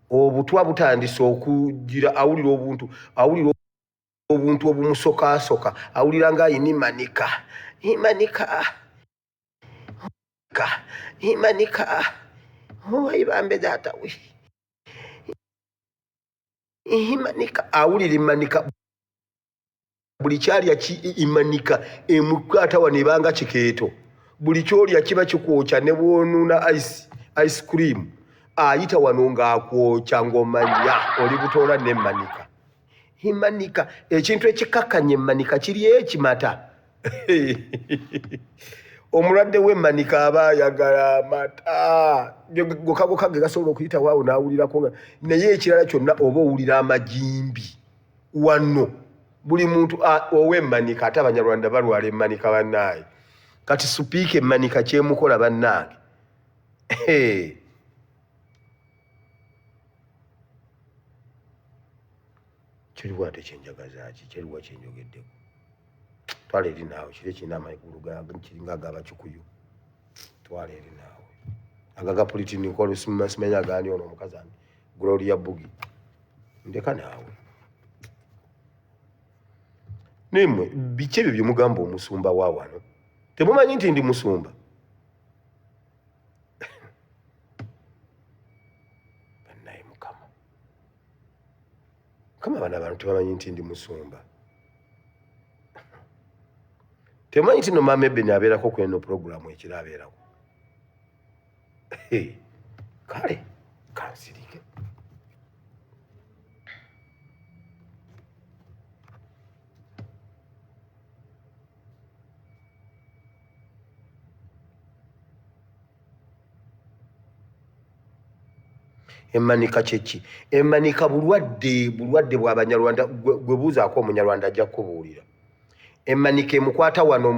Obutwa butandise okugira, awulira obuntu, awulira obuntu obumusokaasoka, awulira nga ayina imanika imanika imanika oibambe taata we imanika, awulira imanika buli kyalya imanika emukwata wano ebanga kikeeto, buli kyolya kiba kikwokya, ne bwonuuna ice cream ayita wano ng'akwokya ng'omanya oli butoola n'emmanika imanika. Ekintu ekikakkanya emmanika kiri ekimata. Omulwadde w'emmanika aba ayagala amata goka goka ge gasobola okuyitawo awo n'awulirako, naye ekirala kyonna oba owulira amagimbi wano. Buli muntu ow'emmanika, ate Abanyarwanda balwala emmanika bannaaye. Kati supiika emmanika kyemukola bannange. Kiriwa ate kyenjagazaaki? Kyeriwa kyenjogeddeko? Twala eri naawe, kiri ekirina amagulu kiringa ag'Abakikuyu. Twala eri naawe agaga pulitinikolo, simanyi agandi. Ono omukazi ani? Gloria Bugi, ndeka naawe. Nimwe biki ebyo byemugamba omusumba wa wano? Temumanyi nti ndi musumba? Bannaye, Mukama, Mukama, bano abantu tebamanyi nti ndi musumba. Temumanyi nti no Maama Ebeni abeerako kweno puroguramu ekiro abeerako? Kale kansirike. Emanika kyeki? Emanika bulwadde, bulwadde bw'Abanyarwanda. Gwe buuzaako Omunyarwanda ajja kukubuulira. Emanika emukwata wano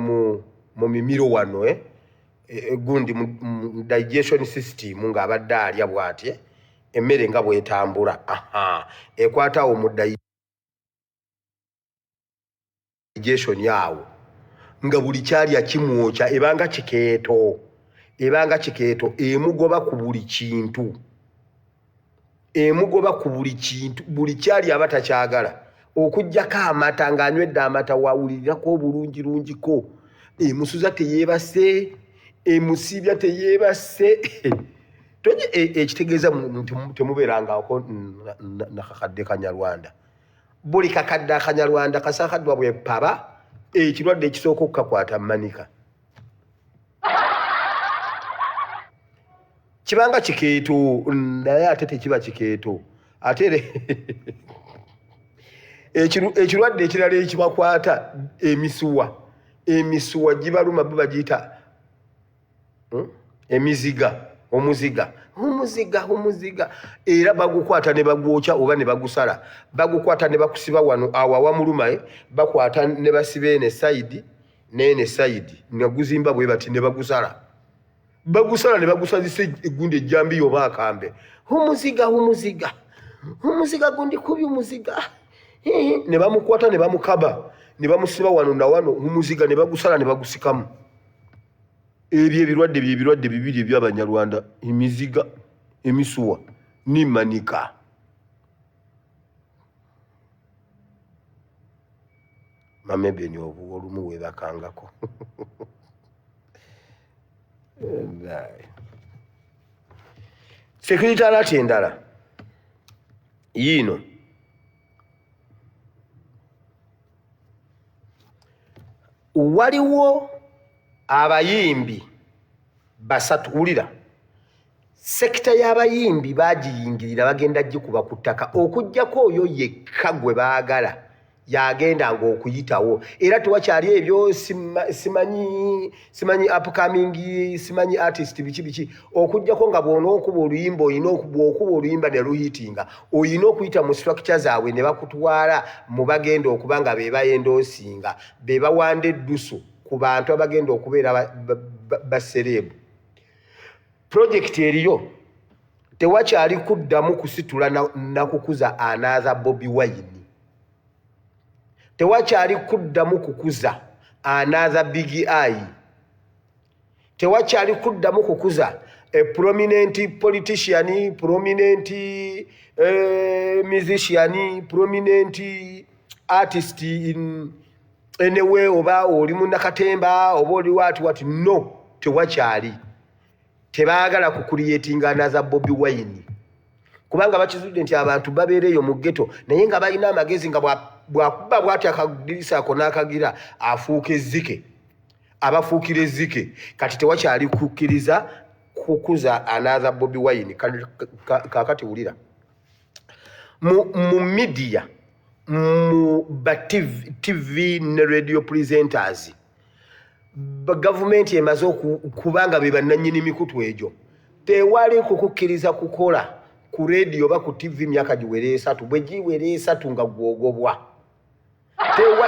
mu mimiro wano, eh? Gundi mu digestion system, ng'abadde alya bw'ati, eh? Emmere nga bwetambula, aha, ekwata awo mu digestion awo, nga buli kyalya kimwokya, ebanga kikeeto, ebanga kikeeto, emugoba ku buli kintu, emugoba ku buli kintu. Buli kyali aba takyagala okugjako amata. Ng'anywedde amata wawulirirako obulungirungiko. Emusuza teyeebase, emusiibya teyeebase. Ekitegeeza temubeerangako nakakadde Kanyarwanda. Buli kakadde Akanyarwanda kasakaddwa bwepaba, ekirwadde ekisooka okukakwata manika, kibanga kikeeto, naye ate tekiba kikeeto. Ate ekirwadde ekirala ekibakwata, emisuwa, emisuwa gibaluma, bo bagiyita Emiziga, omuziga, omuziga, omuziga. Era bagukwata ne bagwokya oba ne bagusala. Bagukwata ne bakusiba wano awo awamuluma, eh? Bakwata ne basiba eno side n'eno side nga guzimba bwe bati ne bagusala, bagusala ne bagusazisa egundi ejjambiya oba akambe. Omuziga, omuziga, omuziga gundi kubi, omuziga. Ne bamukwata ne bamukaba ne bamusiba wano na wano, omuziga ne bagusala ne bagusikamu. Ebyo ebirwadde byebirwadde bibiri eby'Abanyarwanda: emiziga, emisuwa nemanika. Mamebeni obu olumu webakangako. Security alert endala yiino. Waliwo abayimbi basatu, wulira, sector y'abayimbi bagiyingirira, bagenda gikuba ku ttaka, okugjako oyo yekka gwe baagala yagendanga okuyitawo. Era tewakyali ebyo simanyi, simanyi upcoming, simanyi artist, biki biki, okugjako nga bw'onookuba oluyimba, olina bw'okuba oluyimba ne luhitinga, olina okuyita mu structure zaabwe ne bakutwala mu bagenda okuba nga be baendorsinga, be bawanda eddusu ku bantu abagenda okubeera ba celeb. Project eriyo, tewakyali kuddamu kusitula nakukuza another Bobi Wine, tewakyali kuddamu kukuza another Big Eye, tewakyali kuddamu kukuza A prominent politician, prominent musician, prominent artist in anyway, oba oli munnakatemba oba oli what what, no, tewakyali. Tebaagala kucreatinga another Bobi Wine, kubanga bakizudde nti abantu babeera eyo mu ghetto naye nga balina amagezi, nga bwakuba bwati akadirisa ako n'akagira afuuka ezzike, abafuukira ezzike. Kati tewakyali kukkiriza kukuza another Bobi Wine. Kakati wulira, mu media, mu ba TV, TV ne radio presenters, gavumenti emaze kubanga be bannannyini mikutu egyo, tewali kukukkiriza kukola ku radio oba ku TV myaka giwera 3. Bwe giwera 3 nga gwogobwa,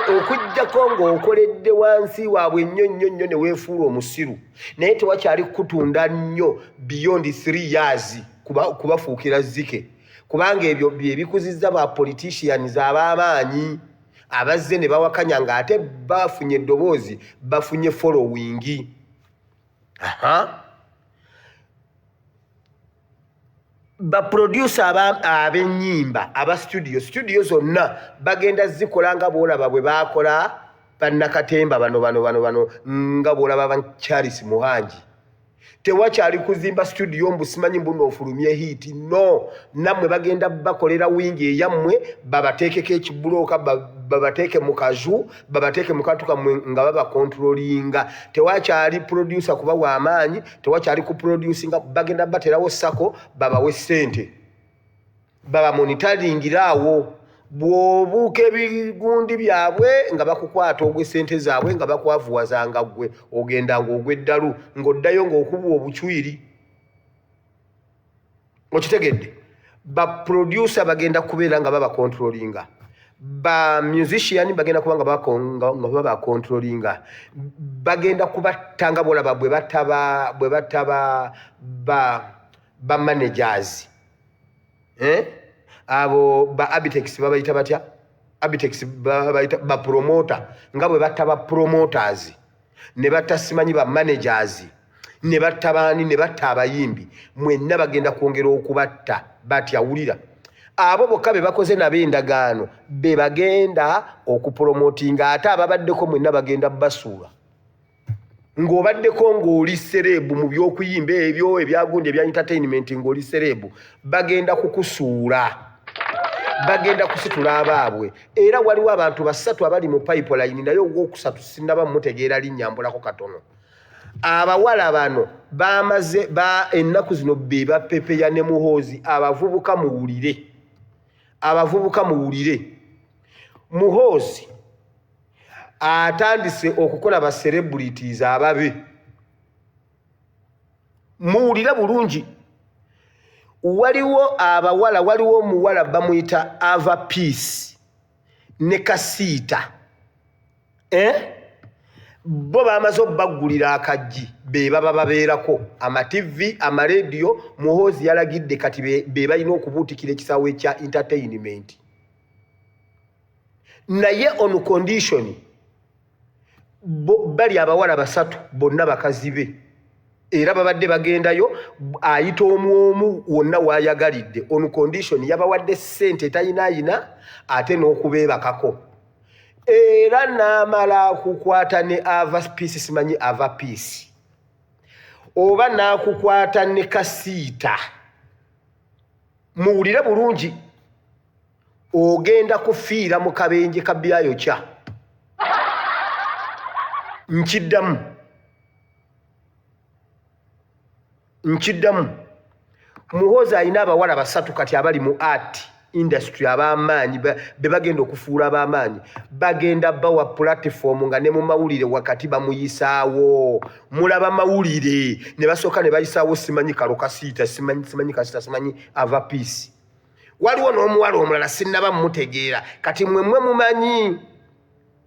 okuggyako ng'okoledde wansi waabwe nnyo nnyo nnyo ne weefuula omusiru, naye tewakyali kutunda nnyo beyond 3 years kubafuukira zzike, kubanga ebyo bye bikuzizza ba politicians ab'amaanyi abazze ne bawakanya ng'ate bafunye eddoboozi, bafunye following. Aha. Ba producer ab'ennyimba, aba studio, studio zonna bagenda zikola nga bw'olaba bwe baakola bannakatemba bano bano bano bano, nga bw'olaba ba Charles Muhangi. Tewakyali kuzimba studio mbu simanyi mbu noofulumye hit, no. Nammwe bagenda bakolera wingi eyammwe, babateekeko ekibulooka, babateeke mu kazu, babateeke mu kantu kammwe nga babakontrolinga. Tewakyali producer kubawa amaanyi, tewakyali kuproducinga, bagenda baterawo sako, babawe ssente, babamonitaringira awo. Bw'obuuka ebigundi byabwe nga bakukwata ogwe ssente zaabwe, nga bakwavuwazanga ggwe ogenda ng'ogwa eddalu, ng'oddayo ng'okubwa obucwiri. Okitegedde? Ba producer bagenda kubeera nga babakontrolinga, ba musician bagenda kuba nga babakontrolinga, bagenda kubatta nga bw'olaba bwe batta ba managers. Abo ba Abitex babayita batya? Abitex babayita ba promoter, nga bwe batta ba promoters ne batta simanyi ba managers ne batta baani ne batta abayimbi, mwenna bagenda kwongera okubatta. Batya? Wulira, abo bokka be bakoze nabo endagaano be bagenda okupromotinga, ate ababaddeko mwenna bagenda basuula. Ng'obaddeko ng'oli celeb mu by'okuyimba ebyo ebyagundi ebya entertainment, ng'oli celeb, bagenda kukusuula, bagenda kusitula abaabwe. Era waliwo abantu basatu abali mu pipeline, naye ogwokusatu sinnaba mutegeera linnya, mbulako katono. Abawala bano bamaze ba ennaku zino be bapepeya ne Muhoozi. Abavubuka muwulire, abavubuka muwulire, Muhoozi atandise okukola ba celebrities ababe. Muwulire bulungi, waliwo abawala, waliwo omuwala bamuyita Ava Peace ne Kasiita, eh? Bo bamaze obbaggulira akaggi, be baba babeerako amativi, amarediyo. Muhoozi yalagidde kati be balina okubuutikira ekisaawe ekya entertainment, naye on condition bali abawala basatu bonna bakazi be, era babadde bagendayo ayita omu omu wonna waayagalidde, on condition yabawadde ssente etayinaayina ate n'okubeebakako. Era n'amala kukwata ne Ava Peace, simanyi Ava Peace oba n'akukwata ne Kasiita. Muwulire bulungi, ogenda kufiira mu kabenje ka byayokya. Nkiddamu, nkiddamu, Muhoozi alina abawala basatu kati abali mu art industry ab'amaanyi, be bagenda okufuula ab'amaanyi. Bagenda bawa platform nga ne mu mawulire wakati bamuyisaawo, mulaba mawulire ne basooka ne bayisaawo simanyi kalo Kasiita, simanyi Kasiita, simanyi Ava Peace. Waliwo n'omuwala omulala sinnaba mmutegeera. Kati mwe mwe mumanyi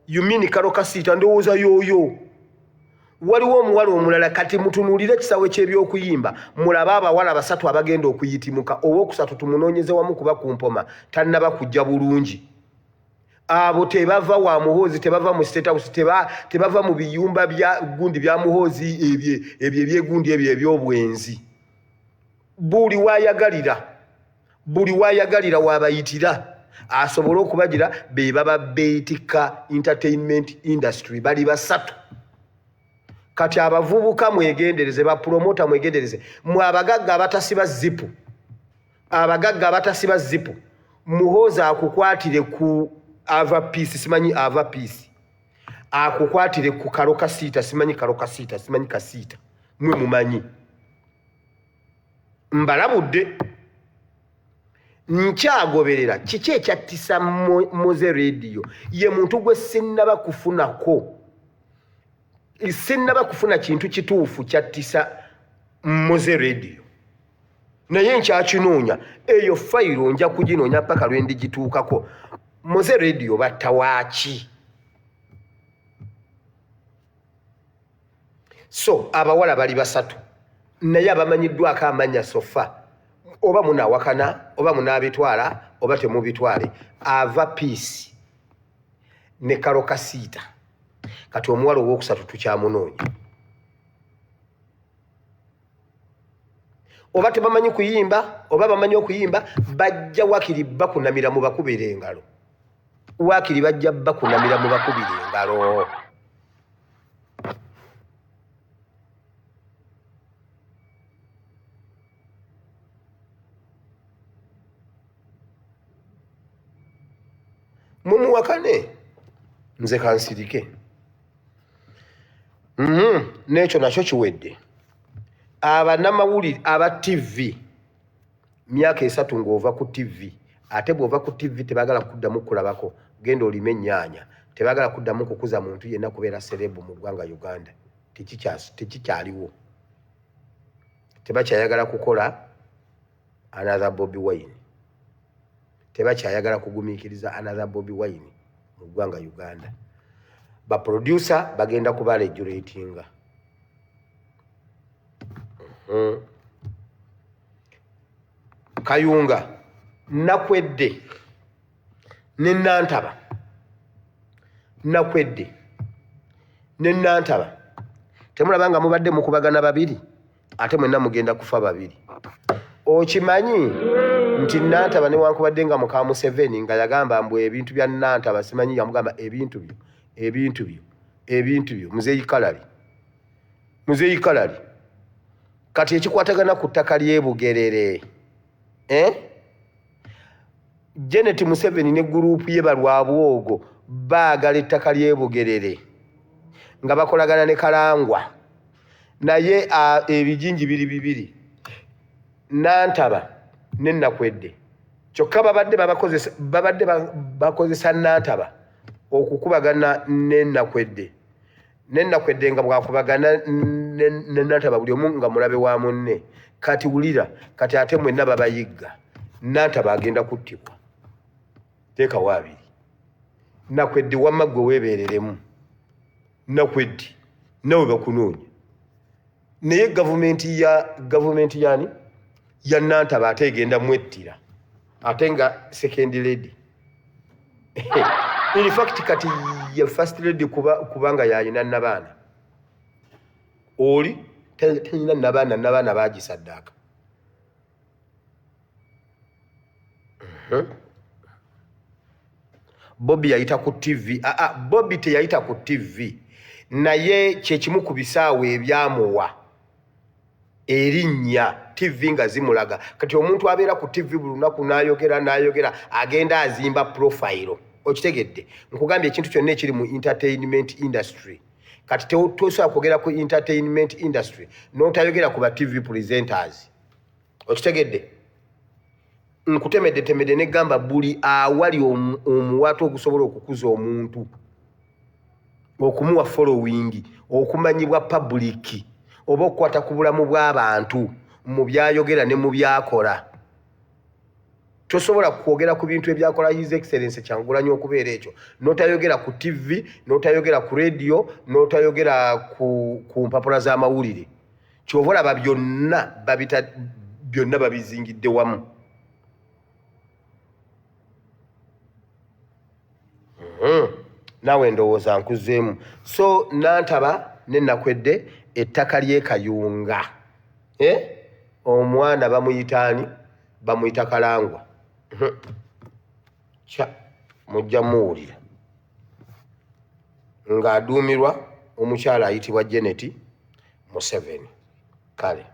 yumini kalo Kasiita, ndowooza yooyo. Waliwo omuwala omulala. Kati mutunuulire ekisawe ky'ebyokuyimba, mulabe abawala basatu abagenda okuyitimuka. Owokusatu tumunoonyeze wamu kuba ku mpoma tannaba kujja bulungi. Abo tebava wa Muhoozi, tebava mu State House, tebava mu biyumba bya gundi bya Muhoozi, ebyo ebyegundi ebyo ebyobwenzi. Buli wayagalira, buli wayagalira wabayitira asobole okubagira be baba beetikka entertainment industry bali basatu. Kati abavubuka mwegendereze, bapulomota mwegendereze, mwe abagagga abatasiba zipu, abagagga abatasiba zipu, Muhoozi akukwatire ku ava peace, simanyi ava peace, akukwatire ku kalo kasiita, simanyi kalo kasiita, simanyi kasiita, mwe mumanyi. Mbalabudde, nkyagoberera kiki ekyattisa Moze Radio. Ye muntu gwe sinnaba kufunako, sinnaba kufuna kintu kituufu kyattisa Moze Radio, naye nkyakinoonya. Eyo fayiro nja kuginoonya paka lwe ndigituukako. Moze Radio batta waaki? So abawala bali basatu, naye abamanyiddwako amannya sofa, oba munawakana oba munaabitwala oba temubitwale, ava Peace ne Kalo Kasiita. Kati omuwala owokusatu tukyamunoonya. Oba tebamanyi kuyimba oba bamanyi okuyimba, bajja wakiri bakunamira mubakubira engalo, wakiri bajja bakunamira mubakubira engalo. Mumuwakane, nze kansirike. N'ekyo nakyo kiwedde. Abanamawulire aba TV, myaka 3 ng'ova ku TV, ate bw'ova ku TV tebagala kuddamu kulabako, genda olime ennyaanya. Tebagala kuddamu kukuza muntu yenna kubeera celeb mu ggwanga Uganda. Tekikyaliwo, tebakyayagala kukola another Bobi Wine, tebakyayagala kugumiikiriza another Bobi Wine mu ggwanga Uganda. Ba producer bagenda kuba regulatinga. Kayunga Nakwedde ne Nantaba, Nakwedde ne Nantaba, temulaba nga mubadde mukubagana babiri, ate mwenna mugenda kufa babiri. Okimanyi nti Nantaba newankubadde nga muka Museveni nga yagamba mbu ebintu bya Nantaba, simanyi yamugamba ebintu byo, ebintu byo, ebintu byo, Muzeeyi Kalali, Muzeeyi Kalali. Kati ekikwatagana ku ttaka ly'e Bugerere, Janet Museveni ne gurupu ye balwabwogo baagala ettaka ly'e Bugerere nga bakolagana ne Kalangwa, naye ebijinji biri bibiri, Nantaba ne Nakwedde. Kyokka babadde babakozesa, babadde bakozesa Nantaba okukubagana ne Nakwedde, ne Nakwedde nga bwakubagana ne Nantaba, buli omu nga mulabe wa munne. Kati wulira, kati ate mwenna babayigga. Nantaba agenda kuttibwa, teekawo abiri. Nakwedde wamma ggwe weebeereremu, Nakwedde nawe bakunoonya, naye gavumenti ya gavumenti yani ya Nantaba ate egenda mwettira, ate nga second lady, in fact kati ye first lady, kubanga yalina nabaana, oli talina nabaana, nabaana bagisaddaaka. Bobi yayita ku TV. Aa, Bobi teyayita ku TV, naye kyekimu ku bisaawe ebyamuwa erinnya, TV nga zimulaga. Kati omuntu abeera ku TV buli lunaku n'ayogera n'ayogera, agenda azimba profile. Okitegedde? Nkugambye, ekintu kyonna ekiri mu entertainment industry, kati tosobola kwogera ku entertainment industry n'otayogera ku ba TV presenters. Okitegedde? Nkutemedde temedde negamba buli awali omuwaatwa ogusobola okukuza omuntu, okumuwa following, okumanyibwa public, oba okukwata ku bulamu bw'abantu mu byayogera ne mu byakola. Tosobola kwogera ku bintu ebyakola His Excellence Kyagulanyi okubeera ekyo n'otayogera ku TV, n'otayogera ku radio, n'otayogera ku mpapula z'amawulire. Kyova olaba byonna babita, byonna babizingidde wamu. Naawe ndowooza nkuzeemu. So Nantaba ne Nakwedde, ettaka ly'e Kayunga, eh? Omwana bamuyita ani? Bamuyita Kalangwa. Kya mujja muwulira ng'aduumirwa omukyala ayitibwa Janet Museveni. Kale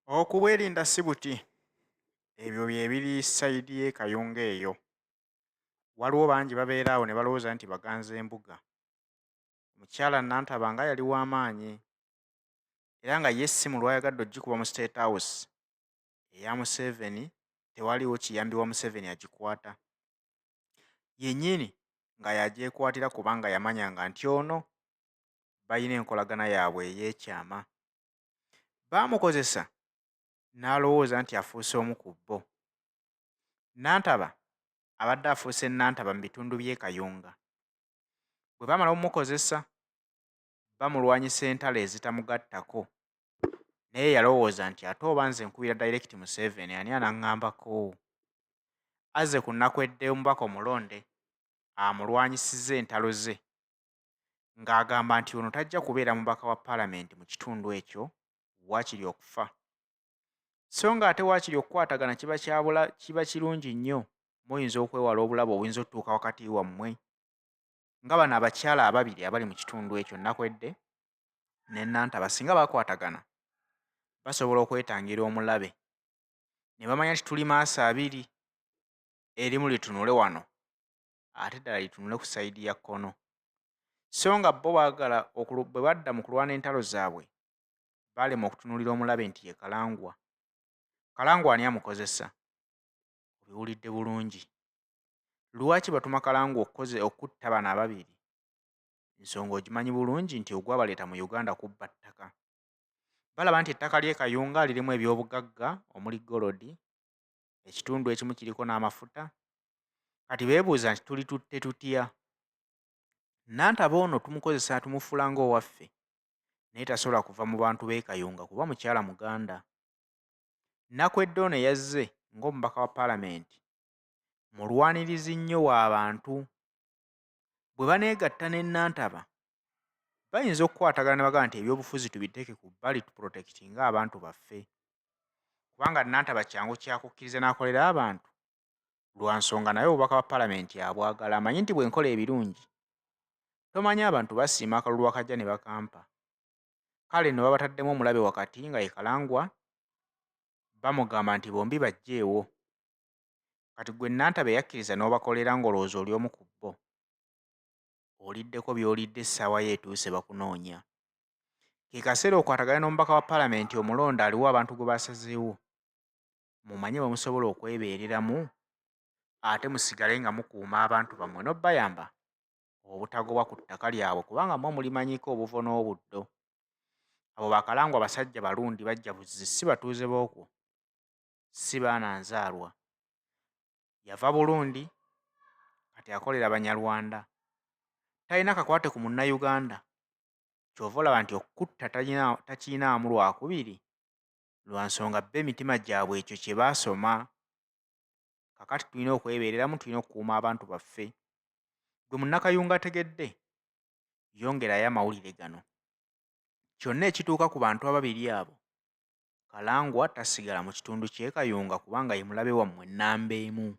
Okubwerinda si buti. Ebyo bye biri sayidi y'e Kayunga eyo. Waliwo bangi babeera awo ne balowooza nti baganza embuga. Omukyala Nantaba nga yali wa maanyi era nga ye essimu lw'ayagadde okugikuba mu State House eya Museveni tewaliiwo kiyambi wa Museveni agikwata. Yennyini nga y'agyekwatira kubanga yamanyanga nti ono balina enkolagana yaabwe ey'ekyama. Baamukozesa n'alowooza nti afuuse omu ku bo. Nantaba abadde afuuse Nantaba mu bitundu by'e Kayunga. Bwe bamala omukozesa bamulwanyisa entalo ezitamugattako naye yalowooza nti ate oba nze nkubira direct Museveni ani anaŋŋambako? Azze ku Nakwedde omubaka omulonde amulwanyisizza entalo ze ng'agamba nti ono tajja kubeera mubaka wa palamenti mu kitundu ekyo waakiri okufa. So ng'ate waakiri okukwatagana kiba kyabula kiba kirungi nnyo muyinza okwewala obulabe obuyinza otutuuka wakati wammwe nga bano abakyala ababiri abali mu kitundu ekyo Nakwedde ne Nantaba singa bakwatagana basobola okwetangira omulabe ne bamanya nti tuli maaso abiri erimu litunule wano ate eddala litunule ku sayidi ya kkono so nga bo baagala bwe badda mu kulwana entalo zaabwe baalema okutunuulira omulabe nti ye Kalangwa. Kalangwa ani amukozesa? Obiwulidde bulungi. Lwaki batuma Kalangwa okutta bano ababiri? Ensonga ogimanyi bulungi nti ogwabaleeta mu Uganda kubba ttaka. Balaba nti ettaka ly'e Kayunga lirimu ebyobugagga omuli golodi, ekitundu ekimu kiriko n'amafuta. Kati beebuuza nti tulitutte tutya? Nantaba ono tumukozesa tumufuula ng'owaffe naye tasobola kuva mu bantu b'e Kayunga kuba mukyala Muganda. Nakwedde ono eyazze ng'omubaka wa palamenti mulwanirizi nnyo wa bantu. Bwe baneegatta ne Nantaba bayinza okukwatagana ne bagamba nti ebyobufuzi tubiteeke ku bbali tuprotectinge abantu baffe. Kubanga Nantaba kyangu kyakukkiriza n'akolera abantu lwa nsonga naye obubaka bwa palamenti abwagala amanyi nti bwe nkola ebirungi tomanyi abantu basiima akalulu akajja ne bakampa. Kale nno babataddemu omulabe wakati nga ye Kalangwa bamugamba nti bombi bajjeewo. Kati gwe Nantaba eyakkiriza n'obakolera ng'olowooza oli omu ku bo oliddeko by'olidde essaawa yo etuuse bakunoonya. Ke kaseera okwatagane n'omubaka wa palamenti omulonde aliwo abantu gwe basazeewo mumanye bwe musobola okwebeereramu ate musigale nga mukuuma abantu bammwe n'obayamba obutagobwa ku ttaka lyabwe kubanga mmwe mulimanyiko obuvo n'obuddo. Abo Bakalangwa basajja balundi bajja buzzi si batuuze b'okwo si baana nzaalwa. Yava Burundi kati akolera Banyarwanda. Talina kakwate ku Munnayuganda ky'ova olaba nti okutta takirinaamu lwakubiri lwa nsonga bo emitima gyabwe ekyo kye baasoma. Kaakati tulina okwebeereramu tulina okukuuma abantu baffe. Ggwe Munnakayunga ategedde yongerayo amawulire gano. Kyonna ekituuka ku bantu ababiri abo Kalangwa tasigala mu kitundu ky'e Kayunga kubanga ye mulabe wammwe nnamba emu.